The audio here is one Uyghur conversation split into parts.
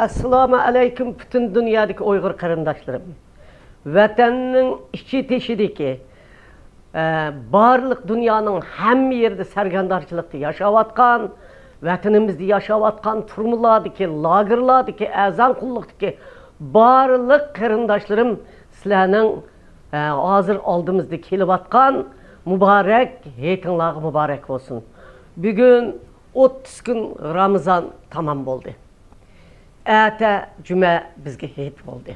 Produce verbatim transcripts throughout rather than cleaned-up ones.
ئەسسالامۇ ئەلەيكۇم، پۈتۈن دۇنيادىكى ئۇيغۇر قېرىنداشلىرىم. ۋەتەننىڭ ئىچى تېشىدىكى، ئە، بارلىق دۇنيانىڭ ھەممە يېرىدە سەرگەردانچىلىقتا ياشاۋاتقان، ۋەتىنىمىزدە ياشاۋاتقان، تۈرمىلاردىكى، لاگېرلاردىكى، ئەرزان قۇللۇقتىكى بارلىق قېرىنداشلىرىم، سىلەرنىڭ، ئە، ھازىر ئالدىمىزدا كېلىۋاتقان مۇبارەك ھېيتىڭلارغا مۇبارەك بولسۇن. بۈگۈن ئوتتۇز كۈن رامىزان تامام بولدى. ئەتە جۈمە بىزگە ھېيت بولدى.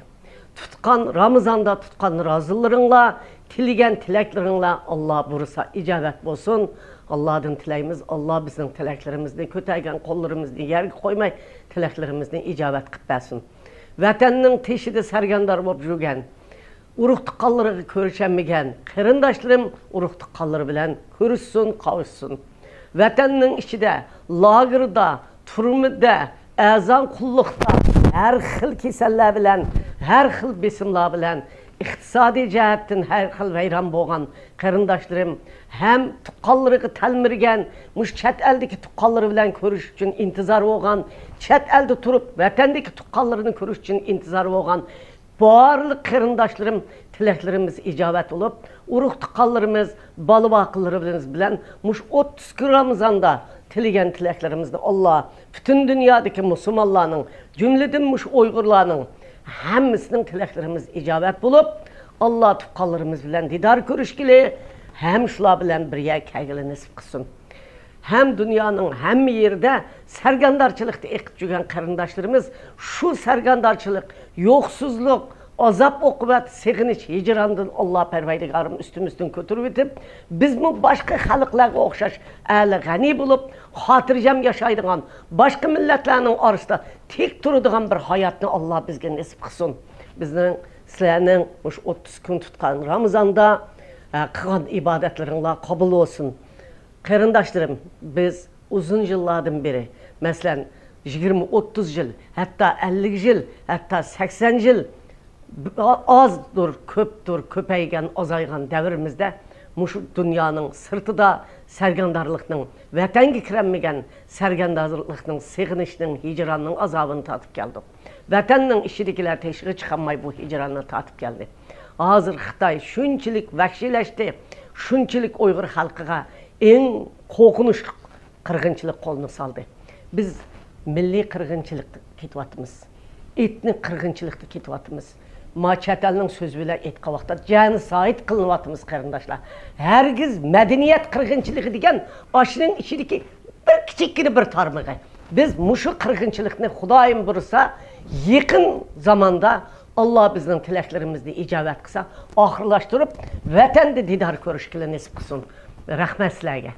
تۇتقان رامىزاندا تۇتقان رازىلىرىڭلار، تىلىگەن تىلەكلىرىڭلار ئاللا بۇيرۇسا ئىجابەت بولسۇن. ئاللادىن تىلەيمىز، ئاللا بىزنىڭ تىلەكلىرىمىزنى، كۆتەرگەن قوللىرىمىزنى يەرگە قويماي، تىلەكلىرىمىزنى ئىجابەت قىلىپ بەرسۇن. ۋەتەننىڭ تېشىدا سەرگەردان بولۇپ يۈرگەن، ئۇرۇق-تۇغقانلىرىغا كۆرۈشەلمىگەن قېرىنداشلىرىم ئۇرۇق-تۇغقانلىرى بىلەن كۆرۈشسۇن، قاۋۇشسۇن. ۋەتەننىڭ ئىچىدە، لاگېردا، تۈرمىدە، ئەرزان قۇللۇقتا ھەر خىل كېسەللەر بىلەن، ھەر خىل بېسىملار بىلەن، ئىقتىسادىي جەھەتتىن ھەر خىل ۋەيران بولغان قېرىنداشلىرىم ھەم تۇغقانلىرىغا تەلمۈرگەن، مۇشۇ چەت ئەلدىكى تۇغقانلىرى بىلەن كۆرۈشۈش ئۈچۈن ئىنتىزار بولغان، چەت ئەلدە تۇرۇپ ۋەتەندىكى تۇغقانلىرىنى كۆرۈش ئۈچۈن ئىنتىزار بولغان بارلىق قېرىنداشلىرىم، تىلەكلىرىمىز ئىجابەت بولۇپ، ئۇرۇق-تۇغقانلىرىمىز، بالا-باقىلىرىمىز بىلەن مۇشۇ ئوتتۇز كۈن رامىزاندا تىلىگەن تىلەكلىرىمىزنى ئاللا پۈتۈن دۇنيادىكى مۇسۇلمانلارنىڭ، جۈملىدىن مۇشۇ ئۇيغۇرلارنىڭ ھەممىسىنىڭ تىلەكلىرىمىز ئىجابەت بولۇپ، ئاللا تۇغقانلىرىمىز بىلەن دىدار كۆرۈشكىلى، ھەم شۇلار بىلەن بىر يەرگە كەلگىلى نېسىپ قىلسۇن. ھەم دۇنيانىڭ ھەممە يېرىدە سەرگەردانچىلىقتا ئېقىپ يۈرگەن قېرىنداشلىرىمىز شۇ سەرگەردانچىلىق، يوقسۇزلۇق، ئازاب-ئوقۇبەت، سېغىنىش، ھىجراندىن ئاللا پەرۋەردىگارىم ئۈستىمىزدىن كۆتۈرۈۋېتىپ، بىزمۇ باشقا خەلقلەرگە ئوخشاش ئەلى غەنى بولۇپ، خاتىرجەم ياشايدىغان، باشقا مىللەتلەرنىڭ ئارىسىدا تىك تۇرىدىغان بىر ھاياتنى ئاللا بىزگە نېسىپ قىلسۇن. بىزنىڭ، سىلەرنىڭ مۇشۇ ئوتتۇز كۈن تۇتقان رامىزاندا، ئە، قىلغان ئىبادەتلىرىڭلار قوبۇل بولسۇن. قېرىنداشلىرىم، بىز ئۇزۇن يىللاردىن بېرى، مەسىلەن، يىگىرمە، ئوتتۇز يىل، ھەتتا ئەللىك يىل، ھەتتا سەكسەن يىل، ئازدۇر، كۆپتۇر، كۆپەيگەن، ئازايغان دەۋرىمىزدە مۇشۇ دۇنيانىڭ سىرتىدا سەرگەردانلىقنىڭ، ۋەتەنگە كىرەلمىگەن سەرگەردانلىقنىڭ، سېغىنىشنىڭ، ھىجراننىڭ ئازابىنى تارتىپ كەلدۇق. ۋەتەننىڭ ئىچىدىكىلەر تېشىغا چىقالماي بۇ ھىجراننى تارتىپ كەلدى. ھازىر خىتاي شۇنچىلىك ۋەھشىيلەشتى، شۇنچىلىك ئۇيغۇر خەلقىگە ئەڭ قورقۇنچلۇق قىرغىنچىلىق قولىنى سالدى. بىز مىللىي قىرغىنچىلىقتا كېتىۋاتىمىز. ئېتنىك قىرغىنچىلىقتا كېتىۋاتىمىز. ما چەت ئەلنىڭ سۆزى بىلەن ئېيتقان ۋاقىتتا جېنوسايد قىلىنىۋاتىمىز، قېرىنداشلار. ھەرگىز مەدەنىيەت قىرغىنچىلىقى دېگەن ئاشۇنىڭ ئىچىدىكى بىر كىچىككىنە بىر تارمىقى. بىز مۇشۇ قىرغىنچىلىقنى خۇدايىم بۇيرۇسا يېقىن زاماندا ئاللا بىزنىڭ تىلەكلىرىمىزنى ئىجابەت قىلسا ئاخىرلاشتۇرۇپ ۋەتەندە دىدار كۆرۈشكىلى نېسىپ قىلسۇن. رەھمەت سىلەرگە.